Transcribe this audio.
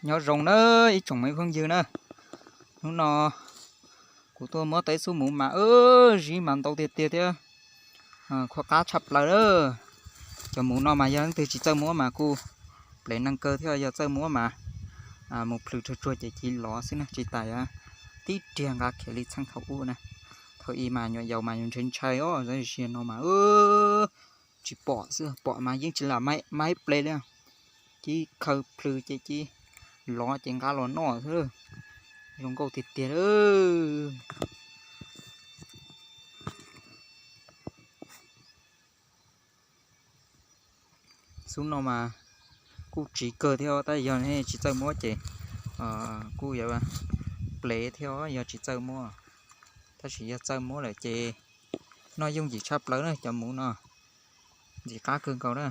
Nyob zoo na ib tsoom me phooj ywg na, hnub no kuv tuaj muab tau ib xub muv mas zib mas ntau tiag tiag thiab, khuab qab tshaj plaws na. Cov muv no mas yog leej twg tsis txawj muab mas kuj plev neeg kawg thiab, yog txawj muab mas mus plhws tsuag tsuag ces cia li lov xwb na, tsis tas tib riag nqa khiav li txheej thaum ub na. Thaum ub mas nyuam yaus mas yus ntshai ntshai os, zaum no mas tsis pom xwb, pom mas yeej tsis lam maib plev li, cia li khaws plhws ces cia li lov ces nqa los noj xwb. Zoo nkauj tiag tiag. Xub no mas kuj tsiv kawg thiab, tab yog tsis txawj muab ces kuj yuav plev thiab yog tsis txawj muab. Tab sis yog txawj muab lawm ces noj yooj yim tshaj plaws na, cov muv no ntxim qab kawg nkaus na.